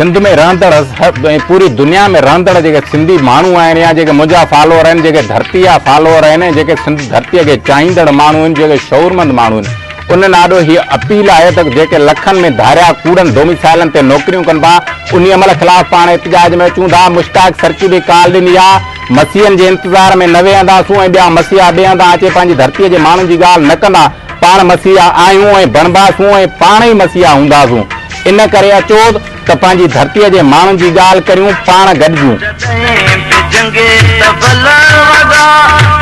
سنڌ ۾ رهندڙ ۽ پوري دنيا ۾ رهندڙ جيڪي سنڌي ماڻهو آهن يا جيڪي منهنجا فالوور آهن، جيڪي ڌرتي جا فالوور آهن ۽ جيڪي سنڌ ڌرتيء کي چاهيندڙ ماڻهو آهن، جيڪي شعورمند ماڻهو آهن، انهن آڏو هيء اپيل آهي ته جيڪي لکن ۾ ڌاريا ڪوڙن ڊوميسائلن تي نوڪريون ڪن پيا، انهي عمل خلاف پاڻ احتجاج ۾ اچون ٿا. مشتاق سرڪي به ڪال ڏني آ، مسيحن جي انتظار ۾ نه ويهنداسون ۽ ٻيا مسيحا ٻئي هنڌان اچي پنهنجي ڌرتيء جي ماڻهن جي ڳالهه نه ڪندا. پاڻ مسيحا آهيون ۽ بڻباسون ۽ پاڻ ئي مسيحا هونداسون. ان ڪري اچو ته پنهنجي ڌرتيء جي ماڻهن جي ڳالهه ڪريون، پاڻ گڏجون. جڏهن به جنگي طبل وڳا.